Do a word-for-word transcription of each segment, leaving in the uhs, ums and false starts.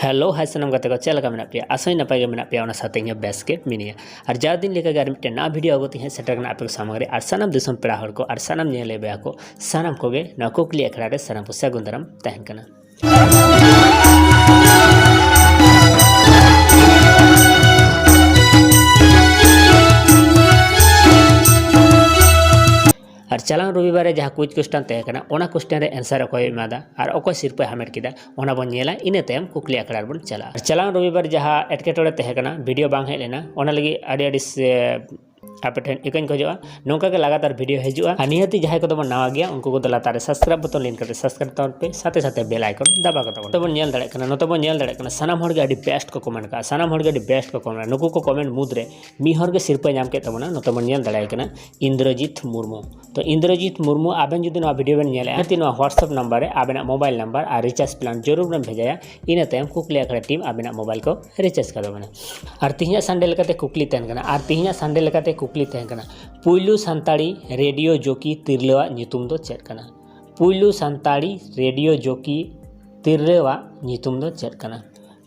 Hello, ᱦᱟᱭ ᱥᱟᱱᱟᱢ ᱜᱟᱛᱮ ᱠᱚ, ᱪᱮᱫ ᱞᱮᱠᱟ ᱢᱮᱱᱟᱜ ᱯᱮᱭᱟ? ᱟᱥᱟᱧ ᱱᱟᱯᱟᱭ ᱜᱮ ᱢᱮᱱᱟᱜ ᱯᱮᱭᱟ, ᱚᱱᱟ ᱥᱟᱶᱛᱮ ᱤᱧ ᱦᱚᱸ ᱵᱮᱥ ᱜᱮ ᱢᱤᱱᱟᱹᱧᱟ᱾ ᱟᱨ ᱡᱟᱣ ᱫᱤᱱ ᱞᱮᱠᱟ ᱜᱮ ᱟᱨ ᱢᱤᱫᱴᱮᱱ ᱱᱟᱣᱟ ᱵᱷᱤᱰᱤᱭᱳ ᱟᱹᱜᱩ ᱛᱮ ᱦᱮᱡ ᱥᱮᱴᱮᱨ ᱠᱟᱱᱟ ᱟᱯᱮ ᱠᱚ ᱥᱟᱢᱟᱝ ᱨᱮ᱾ ᱟᱨ ᱥᱟᱱᱟᱢ ᱫᱤᱥᱚᱢ ᱯᱮᱲᱟ ᱦᱚᱲ ᱠᱚ, ᱟᱨ ᱥᱟᱱᱟᱢ ᱧᱮᱞᱮ ᱵᱚᱭᱦᱟ ᱠᱚ, ᱥᱟᱱᱟᱢ ᱠᱚᱜᱮ ᱱᱚᱣᱟ ᱠᱩᱠᱞᱤ ᱟᱠᱷᱲᱟ ᱨᱮ ᱥᱟᱱᱟᱢ ᱠᱚ ᱥᱟᱹᱜᱩᱱ ᱫᱟᱨᱟᱢ ᱛᱟᱦᱮᱱ ᱠᱟᱱᱟ᱾ ᱟᱨ ᱪᱟᱞᱟᱣ ᱨᱚᱵᱤᱵᱟᱨ ᱨᱮ ᱡᱟᱦᱟᱸ ᱠᱩᱭᱤᱡᱽ ᱠᱚᱥᱪᱮᱱ ᱛᱟᱦᱮᱸ ᱠᱟᱱᱟ, ᱚᱱᱟ ᱠᱚᱥᱪᱮᱱ ᱨᱮ ᱮᱱᱥᱟᱨ ᱚᱠᱚᱭ ᱮᱢᱟᱫᱟ ᱟᱨ ᱚᱠᱚᱭ ᱥᱤᱨᱯᱟᱹᱭ ᱦᱟᱢᱮᱴ ᱠᱮᱫᱟ, ᱚᱱᱟ ᱵᱚᱱ ᱧᱮᱞᱟ᱾ ᱤᱱᱟᱹ ᱛᱟᱭᱚᱢ ᱠᱩᱠᱞᱤ ᱟᱠᱷᱲᱟ ᱨᱮᱵᱚᱱ ᱪᱟᱞᱟᱜᱼᱟ᱾ ᱟᱨ ᱪᱟᱞᱟᱣ ᱨᱚᱵᱤᱵᱟᱨ ᱡᱟᱦᱟᱸ ᱮᱴᱠᱮᱴᱚᱬᱮ ᱛᱟᱦᱮᱸ ᱠᱟᱱᱟ, ᱵᱷᱤᱰᱤᱭᱳ ᱵᱟᱝ ᱦᱮᱡ ᱞᱮᱱᱟ, ᱚᱱᱟ ᱞᱟᱹᱜᱤᱫ ᱟᱹᱰᱤ ᱟᱹᱰᱤ ᱥᱮ ᱟᱯᱮ ᱴᱷᱮᱱ ᱤᱠᱟᱹᱧ ᱠᱷᱚᱡᱚᱜᱼᱟ, ᱱᱚᱝᱠᱟ ᱜᱮ ᱞᱟᱜᱟᱛᱟᱨ ᱵᱷᱤᱰᱤᱭᱳ ᱦᱤᱡᱩᱜᱼᱟ᱾ ᱟᱨ ᱱᱤᱦᱟᱹᱛᱤ ᱡᱟᱦᱟᱸᱭ ᱠᱚᱫᱚ ᱵᱚᱱ ᱱᱟᱣᱟ ᱜᱮᱭᱟ, ᱩᱱᱠᱩ ᱠᱚᱫᱚ ᱞᱟᱛᱟᱨ ᱨᱮ ᱥᱟᱵᱥᱠᱨᱟᱭᱤᱵ ᱵᱚᱛᱚᱱ ᱞᱤᱱ ᱠᱟᱛᱮ ᱥᱟᱵᱥᱠᱨᱟᱭᱤᱵ ᱛᱟᱵᱚᱱ ᱯᱮ, ᱥᱟᱛᱷᱮ ᱥᱟᱛᱷᱮ ᱵᱮᱞ ᱟᱭᱠᱚᱱ ᱫᱟᱵᱟᱣ ᱠᱟᱛᱟ ᱵᱚᱱ᱾ ᱱᱚᱛᱮ ᱵᱚᱱ ᱧᱮᱞ ᱫᱟᱲᱮᱭᱟᱜ ᱠᱟᱱᱟ, ᱱᱚᱛᱮ ᱵᱚᱱ ᱧᱮᱞ ᱫᱟᱲᱮᱭᱟᱜ ᱠᱟᱱᱟ, ᱥᱟᱱᱟᱢ ᱦᱚᱲ ᱜᱮ ᱟᱹᱰᱤ ᱵᱮᱥᱴ ᱠᱚ ᱠᱚᱢᱮᱱᱴ ᱠᱟᱜᱼᱟ᱾ ᱥᱟᱱᱟᱢ ᱦᱚᱲ ᱜᱮ ᱟᱹᱰᱤ ᱵᱮᱥᱴ ᱠᱚ ᱠᱚᱢᱮᱱᱴ, ᱱᱩᱠᱩ ᱠᱚ ᱠᱚᱢᱮᱱᱴ ᱢᱩᱫᱽ ᱨᱮ ᱢᱤᱫ ᱦᱚᱲ ᱜᱮ ᱥᱤᱨᱯᱟᱹᱭ ᱧᱟᱢ ᱠᱮᱫ ᱛᱟᱵᱚᱱᱟ᱾ ᱱᱚᱛᱮ ᱵᱚᱱ ᱧᱮᱞ ᱫᱟᱲᱮᱭᱟᱭ ᱠᱟᱱᱟ, ᱤᱱᱫᱨᱚᱡᱤᱛ ᱢᱩᱨᱢᱩ᱾ ᱛᱚ ᱤᱱᱫᱨᱚᱡᱤᱛ ᱢᱩᱨᱢᱩ, ᱟᱵᱮᱱ ᱡᱩᱫᱤ ᱱᱚᱣᱟ ᱵᱷᱤᱰᱤᱭᱳ ᱵᱮᱱ ᱧᱮᱞᱮᱫᱼᱟ, ᱱᱤᱦᱟᱹᱛᱤ ᱱᱚᱣᱟ WhatsApp ᱱᱟᱢᱵᱟᱨ ᱨᱮ ᱟᱵᱮᱱᱟᱜ ᱢᱳᱵᱟᱭᱤᱞ ᱱᱟᱢᱵᱟᱨ ᱟᱨ ᱨᱤᱪᱟᱨᱡᱽ ᱯᱞᱟᱱ ᱡᱟᱹᱨᱩᱲ ᱵᱮᱱ ᱵᱷᱮᱡᱟᱭᱟ᱾ ᱤᱱᱟᱹ ᱛᱟᱭᱚᱢ ᱠᱩᱠᱞᱤ ᱟᱠᱷᱲᱟ ᱴᱤᱢ ᱟᱵᱮᱱᱟᱜ ᱢᱳᱵᱟᱭᱤᱞ ᱠᱚ ᱨᱤᱪᱟᱨᱡᱽ ᱠᱟ ᱛᱟᱵᱚᱱᱟ᱾ ᱟᱨ ᱛᱤᱦᱤᱧᱟᱜ ᱥᱟᱱᱰᱮ ᱞᱮᱠᱟᱛᱮ ᱠᱩᱠᱞᱤ ᱛᱟᱦᱮᱱ ᱠᱟᱱᱟ, ᱟᱨ ᱛᱤᱦᱤᱧᱟᱜ ᱥᱟᱱᱰᱮ ᱞᱮᱠᱟᱛᱮ ᱠᱩᱠᱞᱤ ᱛᱟᱦᱮᱱ ᱠᱟᱱᱟ, ᱯᱩᱭᱞᱩ ᱥᱟᱱᱛᱟᱲᱤ ᱨᱮᱰᱤᱭᱳ ᱡᱚᱠᱤ ᱛᱤᱨᱞᱟᱹᱣᱟᱜ ᱧᱩᱛᱩᱢ ᱫᱚ ᱪᱮᱫ ᱠᱟᱱᱟ? ᱯᱩᱭᱞᱩ ᱥᱟᱱᱛᱟᱲᱤ ᱨᱮᱰᱤᱭᱳ ᱡᱚᱠᱤ ᱛᱤᱨᱞᱟᱹᱣᱟᱜ ᱧᱩᱛᱩᱢ ᱫᱚ ᱪᱮᱫ ᱠᱟᱱᱟ?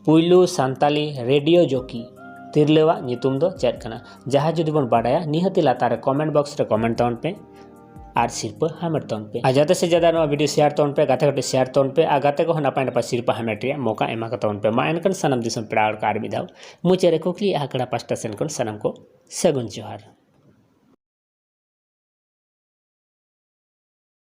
ᱯᱩᱭᱞᱩ ᱥᱟᱱᱛᱟᱲᱤ ᱨᱮᱰᱤᱭᱳ ᱡᱚᱠᱤ ᱛᱤᱨᱞᱟᱹᱣᱟᱜ ᱧᱩᱛᱩᱢ ᱫᱚ ᱪᱮᱫ ᱠᱟᱱᱟ? ᱡᱟᱦᱟᱸ ᱡᱩᱫᱤ ᱵᱚᱱ ᱵᱟᱰᱟᱭᱟ, ᱱᱤᱦᱟᱹᱛᱤ ᱞᱟᱛᱟᱨ ᱨᱮ ᱠᱚᱢᱮᱱᱴ ᱵᱚᱠᱥ ᱨᱮ ᱠᱚᱢᱮᱱᱴ ᱛᱟᱵᱚᱱ ᱯᱮ ᱟᱨ ᱥᱤᱨᱯᱟᱹ ᱦᱟᱢᱮᱴ ᱛᱟᱵᱚᱱ ᱯᱮ᱾ ᱟᱨ ᱡᱟᱫᱟ ᱥᱮ ᱡᱟᱫᱟ ᱱᱚᱣᱟ ᱵᱷᱤᱰᱤᱭᱳ ᱥᱮᱭᱟᱨ ᱛᱟᱵᱚᱱ ᱯᱮ, ᱜᱟᱛᱮ ᱠᱚᱴᱷᱮᱱ ᱥᱮᱭᱟᱨ ᱛᱟᱵᱚᱱ ᱯᱮ, ᱟᱨ ᱜᱟᱛᱮ ᱠᱚᱦᱚᱸ ᱱᱟᱯᱟᱭ ᱱᱟᱯᱟᱭ ᱥᱤᱨᱯᱟᱹ ᱦᱟᱢᱮᱴ ᱨᱮᱭᱟᱜ ᱢᱚᱠᱟ ᱮᱢᱟ ᱠᱚ ᱛᱟᱵᱚᱱ ᱯᱮ᱾ ᱢᱟ ᱮᱱᱠᱷᱟᱱ ᱥᱟᱱᱟᱢ ᱫᱤᱥᱚᱢ ᱯᱮᱲᱟ ᱦᱚᱲ ᱠᱚ ᱟᱨ ᱢᱤᱫ ᱫᱷᱟᱣ ᱢᱩᱪᱟᱹᱫ ᱨᱮ ᱠᱩᱠᱞᱤ ᱟᱠᱷᱲᱟ ᱯᱟᱥᱴᱟ ᱥᱮᱱ ᱠᱷᱚᱱ ᱥᱟᱱᱟᱢ ᱠᱚ ᱥᱟᱹᱜᱩᱱ ᱡᱚᱦᱟᱨ᱾